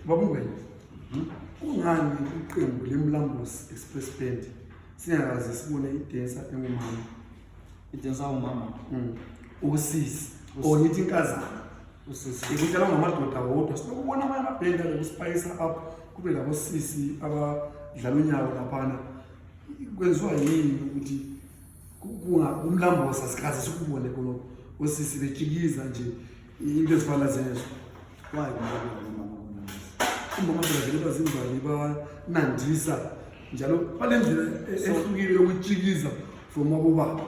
Babungwenya, kungani iqembu leMlambos Express Band singakaze sibone idancer engumama? Idancer umama? Usisi or ngithi inkazana. Usisi. Ikutshela ngamadoda wodwa. Sinokubona amanye amabhendi alokuspayisa up, kube labo sisi abadlala unyawo laphana. Kwenziwa yini ukuthi kumlambosa sikaze sikubone khona osisi betshikiza nje into ezifana zezo? Why kumele kube nomama kumlambosi? Umama phela vele bazimbali, banandisa njalo balendlela ehlukile yokutshikiza from abobaba.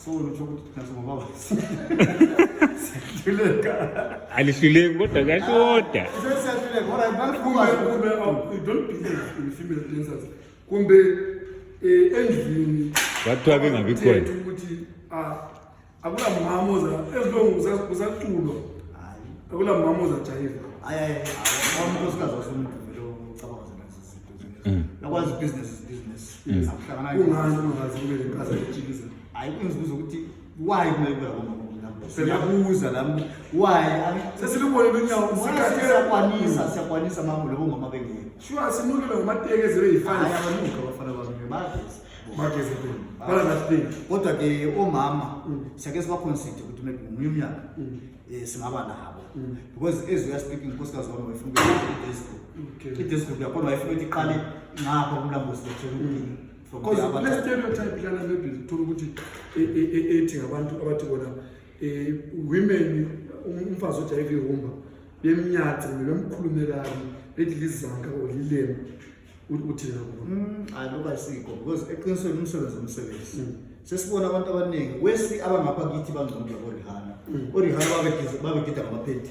So lutsho ukuthi thina singobaba siyahluleka? Alihluleki, kodwa kuyashoda. Sesiyahluleka, alright. Kumbe you don't believe in female dancers, kumbe endlini Kwathiwa bengabi khona. Abamthetho ukuthi ah, akula mama oza as long kusaculwa, Hayi. akula mama ozajayiva. Hayi, hayi, wami unkosikazi wasomuntu vele ucabanga zona lezi zinto. Uyakwazi, business is business. Akuhlangana. Kungani ungazi kube lenkazana etshikiza? Hayi, kungizibuza ukuthi why kumele kube labomama kumlambosi. Siyabuza lami, why? Sesilubone lunyawo sikhathele. Siyakwanisa, siyakwanisa mama, lobo mama bengekho. Sure, sinukile ngomateke ezibe yi-5. Hayi, abanuka abafana bami, bageza. Bageze phela, bala that thing. Kodwa ke omama siyake sibaconsider ukuthi maybe ngomunye umnyaka singaba nabo, because as we are speaking, unkosikazi wami wayefuna ukuya i-dance group. I-dance group yakhona wayefuna ukuthi iqale ngapha kumlambosi, lethole from Because the kule other. stereotype lana maybe uthola ukuthi ethi ngabantu abathi bona women, umfazi ojayiva irumba bemnyathi kumbe bemkhulume kabi, bethi lizanka or lilema. Uthini ngakho? Hayi, lokho ayisikho, because eqinisweni umsebenzi umsebenzi. Sesibona abantu abaningi wesi abangapha kithi bangcono kulabo-Rihanna. O-Rihanna babegida ngamaphenti,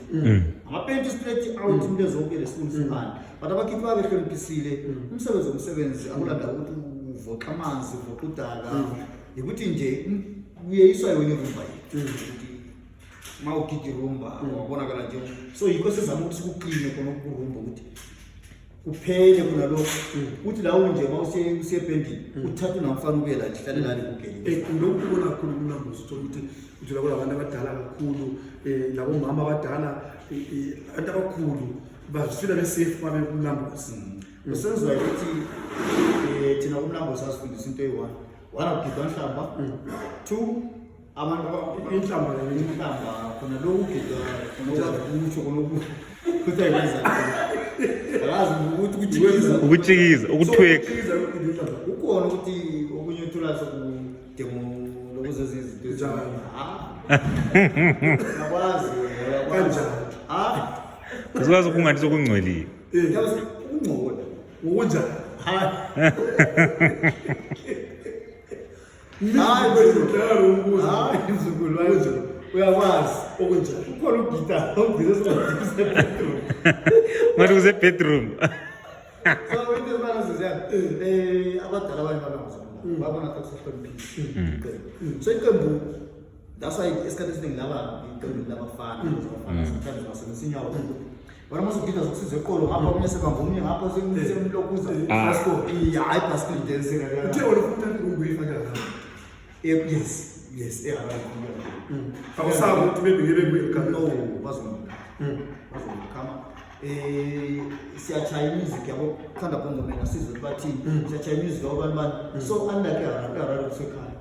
amaphenti straight out, into ezonke lesifuna siphane, but abakithi babehloniphisile. Umsebenzi umsebenzi, akulanda ukuthi uvoxa amanzi, uvoxa udaka, yikuthi nje kuyeyiswa yona irumba yethu, ukuthi uma ugida irumba wabonakala nje. So yikho sizama ukuthi sikukline khona ukurumba, ukuthi kuphele kunalokho ukuthi la unje uma usebhendini uthatha unamfana ubuye la nje, hlale lani kugele. Lokhu kubona kakhulu kumlambosi, uthola ukuthi uthola kulabantu abadala kakhulu, labomama abadala, abantu abakhulu bazifila besafe uma bekumlambosi. Kusenziwa ukuthi thina kumlambo sasifundisa into eyi-one, one, akugidwa nhlamba, two, abantu Inhlamba yini? Inhlamba khona lokhu ugidwa khona okutsho khona ukuthi ayikwenza, akazi ukuthi kutshikiza. Ukutshikiza, ukuthweka. So, ukugida inhlamba. Kukhona ukuthi okunye uthola sokudemo lokuzenza izinto. Njani? Ah. Uyakwazi wena, uyakwazi. Kanjani? Ah. Usikwazi ukungathi sokungcolile. Yazi, ukungcola. Ngokunjani? Hayi. Hayi, kwezidlalo umbuzo. Hayi, mzukulu, hayi, mzukulu. Uyakwazi. Okunjani? Ukhona ugida, ugida sokugida. Ngathi kuse-bedroom. So into ezifana zeziyana, abadala abanye babengazona, babona ngathi akusahloniphile iqembu. So iqembu, that's why esikhathi esiningi laba iqembu labafana, abafana sometimes basebenzisa inyawo bona masugida zokusiza eqolo ngapha, omunye sebamba omunye ngapha, semlokuza. Ah. Hayi, bicycle dancing. Uthe wena ufuna uthatha irumba uyifake lapha? Yes, Awusabi ukuthi maybe ngebe kuye? No, bazongikhama. Siyachaya music yabo, khanda bongo, mina sizwe ukuthi bathini. Siyachaya music yabo bani bani, so unlike eHarare kusekhaya.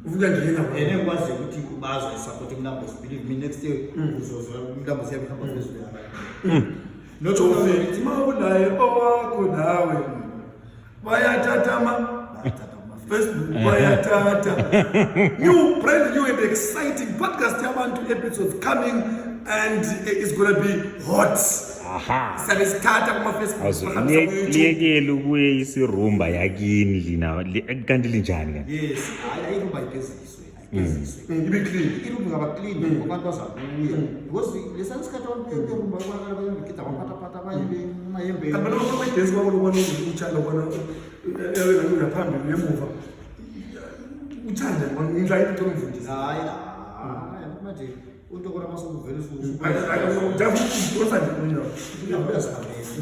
Ufuna ngena. And engikwaziyo ukuthi bazwa isupport eMlambosi. Believe me, next year uzozwa uMlambosi yabe ihamba phezulu eHarare. Not Jofi, uma unaye owakho nawe bayathatha ama Bayathatha kuma- Facebook, bayathatha. New, brand new and exciting podcast yabantu episodes coming and it's gonna be hot. Aha. Siyabe sithatha kuma-Facebook, Awuze, sihambisa ku-YouTube. Liyekele ukuye isirumba yakini lina, kanti linjani kanti? Yes, hayi, irumba ayigeziswe, ayigeziswe. Ibe clean. Irumba ingaba clean, abantu bazabuya, because lesani sikhathi abantu berumba babonakala begida baphathaphatha, abanye bemayembe. Kanti bona bayidensi kwabo lobona utshani, lobona eyabe uyaphambili uyemuva, uthanda ngindla into ngifundisa. Hayi, hayi, manje into kona masokuvela. Udosa nje unyawo. Uyazihambela.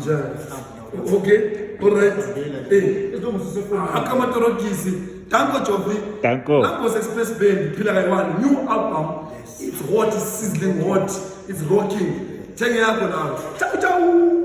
Njani? Okay, alright. Izongusisefonini. Akamatorokisi. Danko, Jovi. Danko. Lambos Express Band, Phila Kaiwan, new album. It's hot, it's sizzling hot, it's rocking. Thenge yakho nawe. Ciao ciao.